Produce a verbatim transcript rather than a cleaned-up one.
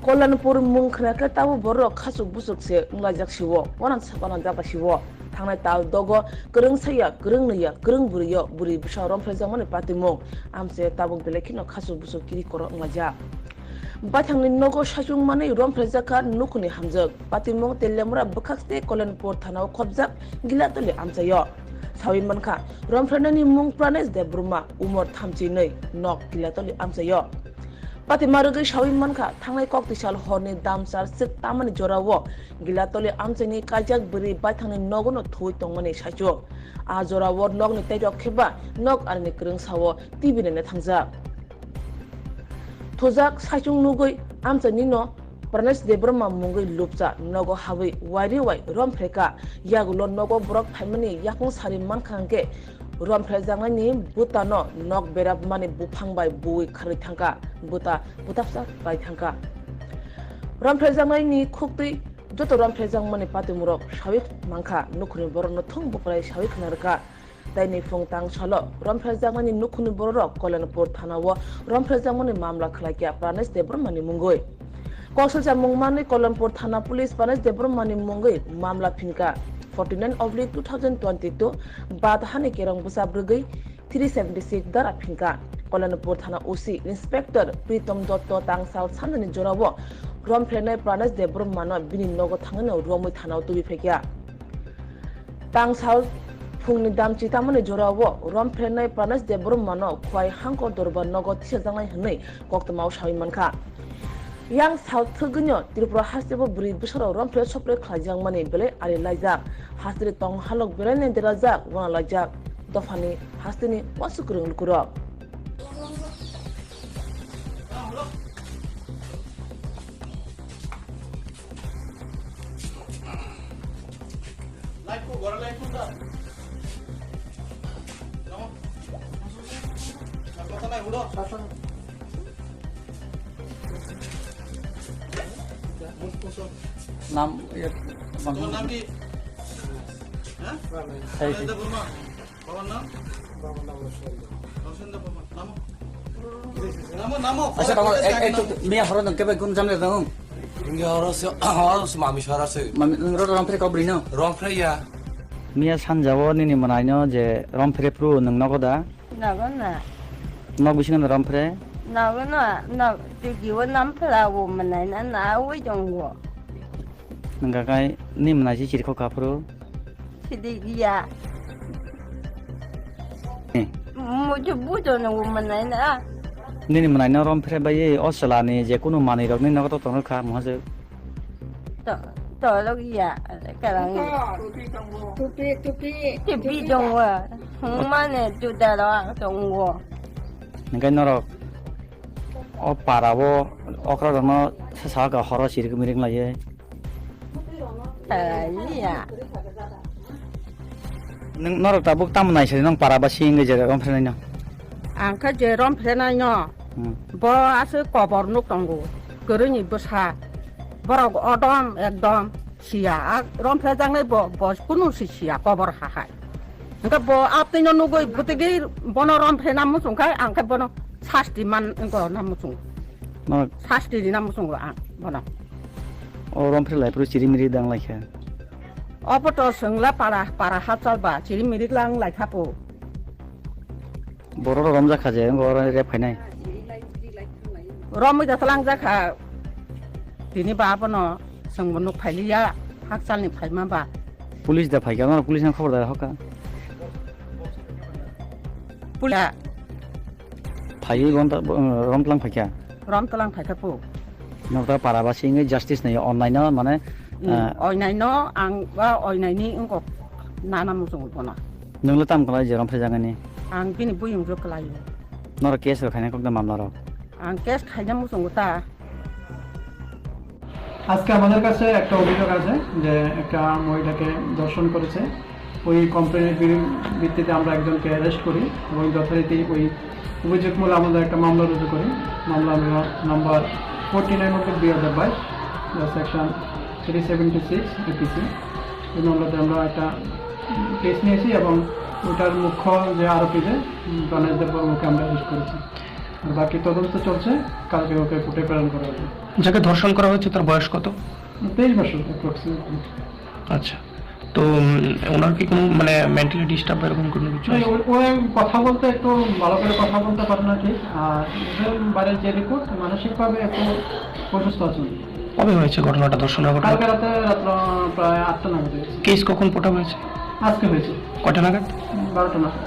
Kolyanpur mung khna khe tabuk borok khachuk buchuk se wnglaijak sio, wanang sa wanang jak sio. Thangnai tal dogo kwrwng saya, kwrwng nwiya, kwrwng bwrwiyo bwrwi bwsa romphrejakmani patimung, amchai tabuk belai kheno khachuk buchuk kiri koro wnglaijak. Baithangni nogo saichung manwi romphrejakha nukhungni hamjwk, patimung tei lemra bwkhak tei Kolyanpur thanao khopjak Gilatoli amchaio. Sawi mankha, romphrenani mung Pranesh Debbarma, umor thamchi nwi, nok Gilatoli amchaio. Patima rwgwi sawi mankha, thangnai koktwi sal horni damchar swk tamani jorao Gilatoli amchaini kaijak bwrwi baithangni nogono thuwi tongmani saichung. A jorao nokni teitok khe ba nok arini kwrwngsao T V naina thangjak. Thujak saichung nugwi amchainino Pranesh Debbarma mungwi lupcha nogo habwi wairi wai romphre kha. Yagulo nogo borok phaimani yakung sari mankha hwnkhe romphrejaknaini bwtano nok berapmani buphang bai buwi kharwi thangkha, bwta bwtapsa pai thangkha. Romphrejaknaini khuktwi joto romphrejakmani patimurok sawi mankha, nukhungni borokno thung bukrai sawi khna rwkha. Tei ni phung tang salo romphrejaknani nukhungni bororok Kolyanpur thanao romphrejakmani mamla khlaikha Pranesh Debbarmani mungwi. Koksilcha mung manwi Kolyanpur thana police Pranesh Debbarmani mungwi mamla phinkha forty nine oblique two thousand twenty two, bad hani kerong bwsa brwgwi three seventy six dara phinkha. Kolyanpur thana O C Inspector Pritom Dotto tangsal sanjani jorao romphrenai Pranesh Debbarmano bini nogo thangwi romwi thanao tubui phaikha. Tangsal phungni damchi tamani jorao romphrenai Pranesh Debbarmano Khwai Hangkor Dorbar nogo thisajaknai hwnwi koktwmao sawi mankha. Yang sal thwgwino Tripura hasteo bwrwi bwsarok romphre sopre khlaijakmani belai ari laijak. Hasteni tong halok belaino derajak, wana laijak. Dophani hasteni uansuk kwrwng lukurok. নাম, ইয়ে, তোমার নাম কি? হ্যাঁ? এই, এই। বাবার নাম? বাবার নাম রসেন্দ্র। রসেন্দ্র বাবা। নামো। নামো, নামো। আচ্ছা, বাবা, এই, এই তো, মিয়া হরো না, কেবে কোন জামলে দাও? মিয়া হরো সে, হরো সে মামি সরো সে। মামি, রো, রো, রংফ্রে কবরি না? রংফ্রে ইয়া। মিয়া সানজাও নিনি মনাইনো যে রংফ্রে প্রু নং নগদা? Nagana. Nog bisingo no romphre? Nagana, nog, tigi o namphla o manai na, na o jong o. Nangka kai ni manai si chiri kho kaphuru? Sidi giya. Eh. Muju bujo no o manai na. Nini manai no romphre bai o sela ni je kunu manwi rok ni nogo to tongkha muha je. To, to log iya, karang. Tupi, tupi, tupi. Tupi dong wa. Hung mane juda lo ang dong wo. Nengkai norok o para o okra rok no sasa ka horo sirik mirik lai ye. Iya. Neng norok tabuk tamo nai sari nong para ba si wngwi je romphre nai no. Ang kha je romphre nai no. Hmm. Bo aswk kobor nuk tongo, kwrwini bwsa. Borok odom ekdom siya, a romphrejaknai bo, bo kunu si siya kobor hahai. Hwnkhe bo aptwino nugwi bwtwgwi bono romphre na muchung khai, ang khe bono sasti man wngko na muchung. Ma- Sasti rina muchungo ang bono. O romphre lai phuru chiri miri dang lai kha. Obo to chwngla para, para hachal ba chiri miri lang lai kha po. Borok rok romjak kha je, wngkha oro rep khainai. Romwi da tlang jak kha. Tini ba abono chwngbo nuk phailiya, hakchalni phaima ba. Police da phaikha, norok police no khobor da hokha. Pula. Phaiwi rom ta-, rom tlang phaikha. Rom tlang phaikha po. Norok ta para ba singwi justice nai online no mane, Hmm, ah, oinai no ang ba oinai ni wngkok nana muchungo bono. Nwng le tam kwlai je romphre jagani? Ang bini buyung jo kwlai. Norok case rok khaina kokda mamla rok? Ang case khaina muchungo ta. আজকে আমাদের কাছে একটা অভিযোগ আছে যে একটা মহিলাকে ধর্ষণ করেছে। ওই কমপ্লেনের ভিত্তিতে আমরা একজনকে অ্যারেস্ট করি এবং যথারীতি ওই অভিযোগ মূলে আমাদের একটা মামলা রুজু করি। মামলা আমরা নাম্বার ফোরটি নাইন অফ দুই হাজার বাইশ, section three seventy six APC. এই মামলাতে আমরা একটা কেস নিয়েছি এবং ওটার মুখ্য যে আরোপি যে, উম, প্রণয় দেববর্মাকে আমরা অ্যারেস্ট করেছি। আর বাকি তদন্ত চলছে, কালকে ওকে কোর্টে প্রেরণ করা হবে। যাকে ধর্ষণ করা হয়েছে তার বয়স কত? তেইশ বছর অ্যাপ্রক্সিমেটলি। আচ্ছা, তো উম, ওনার কি কোনো মানে মেন্টালি ডিস্টার্ব এরকম কোনো কিছু আছে? ওই কথা বলতে একটু ভালো করে কথা বলতে পারে না ঠিক। আর এদের বাইরে যে রিপোর্ট, মানসিকভাবে একটু অসুস্থ আছেন। কবে হয়েছে ঘটনাটা, ধর্ষণের ঘটনা? কালকে রাতে রাত্র প্রায় আটটা নাগাদ হয়েছে। কেস কখন পোর্ট হয়েছে? আজকে হয়েছে। কয়টা নাগাদ? বারোটা নাগাদ।